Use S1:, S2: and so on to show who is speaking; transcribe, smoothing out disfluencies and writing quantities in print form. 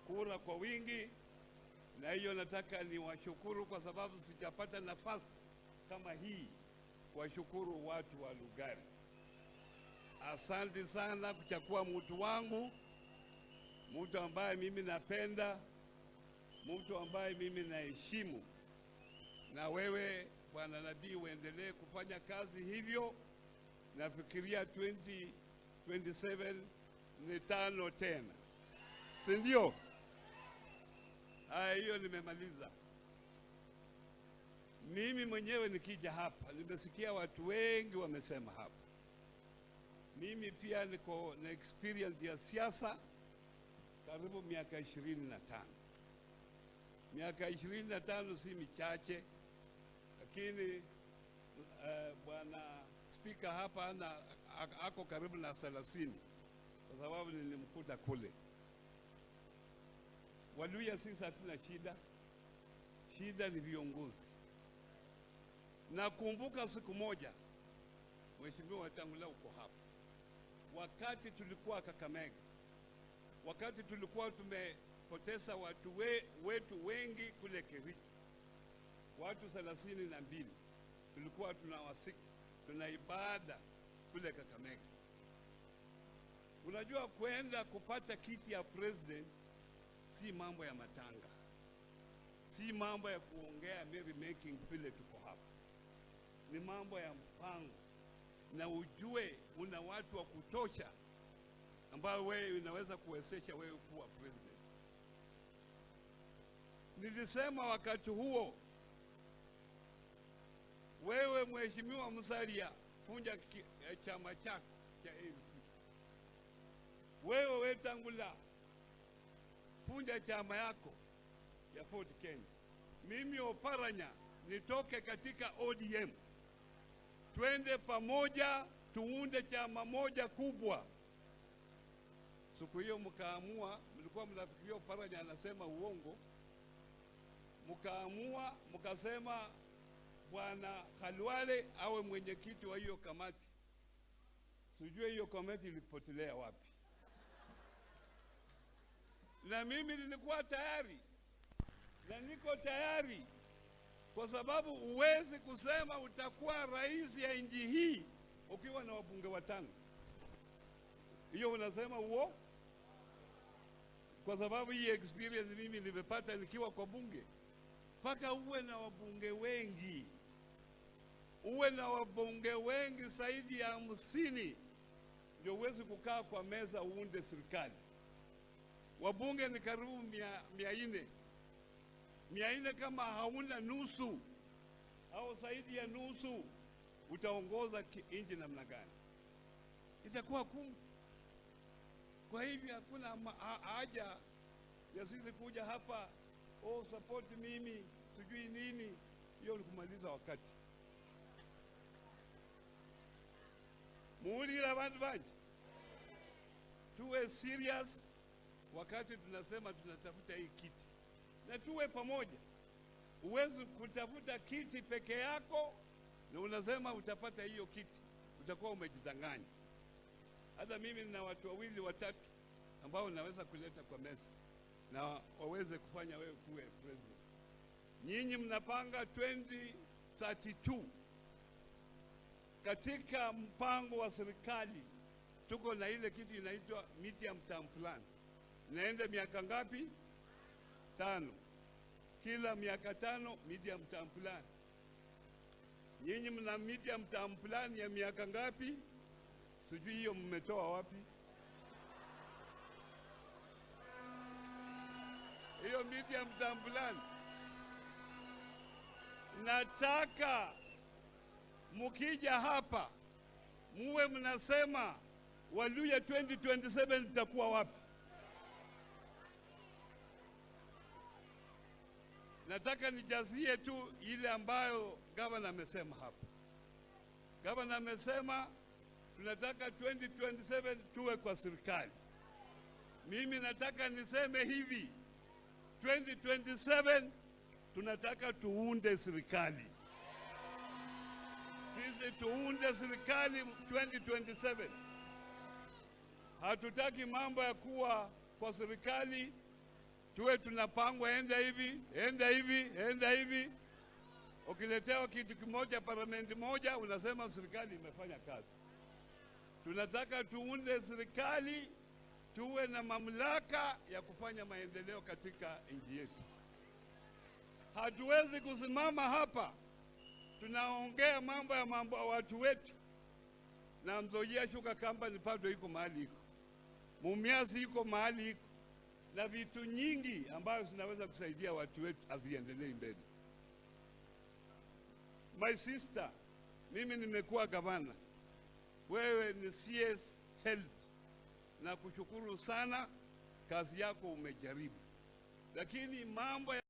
S1: kura kwa wingi, na hiyo nataka niwashukuru kwa sababu sijapata nafasi kama hii kuwashukuru watu wa Lugari. Asante sana kuchagua mtu wangu, mtu ambaye mimi napenda, mtu ambaye mimi naheshimu. Na wewe Bwana Nabii uendelee kufanya kazi hivyo. Nafikiria 2027 ni 5 tena, si ndio? Haya, hiyo nimemaliza. Mimi mwenyewe nikija hapa nimesikia watu wengi wamesema hapa. Mimi pia niko na experience ya siasa karibu miaka 25. Miaka 25 si michache, lakini Bwana Spika hapa ako karibu na 30 kwa sababu nilimkuta kule. Waluhya sisi hatuna shida, shida ni viongozi. Nakumbuka siku moja, Mheshimiwa Wetangula uko hapa, wakati tulikuwa Kakamega, wakati tulikuwa tumepoteza watu wetu wengi kule Kericho, watu 32 tulikuwa tunawasika, tuna ibada kule Kakamega. Unajua kwenda kupata kiti ya president si mambo ya matanga, si mambo ya kuongea merry making vile tuko hapa, ni mambo ya mpango, na ujue una watu wa kutosha ambao wewe unaweza kuwezesha wewe kuwa president. Nilisema wakati huo, wewe Mheshimiwa Musalia, funja chama chako cha ANC. Wewe Wetangula, funja chama yako ya Ford Kenya. Mimi Oparanya nitoke katika ODM, twende pamoja tuunde chama moja kubwa. Siku hiyo mkaamua, mlikuwa mnafikiria Oparanya anasema uongo, mkaamua mkasema Bwana Khalwale awe mwenyekiti wa hiyo kamati. Sijui hiyo kamati ilipotelea wapi. Na mimi nilikuwa tayari na niko tayari, kwa sababu huwezi kusema utakuwa rais ya nchi hii ukiwa na wabunge 5. Hiyo unasema huo? Kwa sababu hii experience mimi nimepata nikiwa kwa bunge. Mpaka uwe na wabunge wengi, uwe na wabunge wengi zaidi ya 50 ndio uweze kukaa kwa meza uunde serikali. Wabunge ni karibu 400. 400 kama hauna nusu au zaidi ya nusu, utaongoza nchi namna gani? Itakuwa gumu. Kwa hivyo hakuna haja ya sisi kuja hapa, oh support mimi sijui nini. Hiyo ni kumaliza wakati. Muulira bantu banje, tuwe serious wakati tunasema tunatafuta hii kiti, na tuwe pamoja. Huwezi kutafuta kiti peke yako na unasema utapata hiyo kiti, utakuwa umejidanganya. Hata mimi nina watu 2 3 ambao naweza kuleta kwa meza na waweze kufanya wewe kuwe president. Nyinyi mnapanga 2032. Katika mpango wa serikali tuko na ile kitu inaitwa medium term plan. Naenda miaka ngapi? 5. Kila miaka 5 medium term plan. Nyinyi mna medium term plan ya miaka ngapi? Sijui hiyo mmetoa wapi. Hiyo medium term plan. Nataka mukija hapa muwe mnasema Waluhya 2027 tutakuwa wapi? Nataka nijazie tu ile ambayo gavana amesema hapa. Gavana amesema tunataka 2027 tuwe kwa serikali. Mimi nataka niseme hivi, 2027 tunataka tuunde serikali. Sisi tuunde serikali 2027. Hatutaki mambo ya kuwa kwa serikali Tuwe tunapangwa, enda hivi, enda hivi, enda hivi. Ukiletewa kitu kimoja parliament moja, unasema serikali imefanya kazi. Tunataka tuunde serikali, tuwe na mamlaka ya kufanya maendeleo katika nchi yetu. Hatuwezi kusimama hapa tunaongea mambo ya mambo ya watu wetu, na Nzoia Sugar Company bado iko mahali iko, Mumias iko mahali iko, na vitu nyingi ambayo zinaweza kusaidia watu wetu haziendelei mbele. My sister, mimi nimekuwa gavana, wewe ni CS Health, na kushukuru sana, kazi yako umejaribu, lakini mambo ya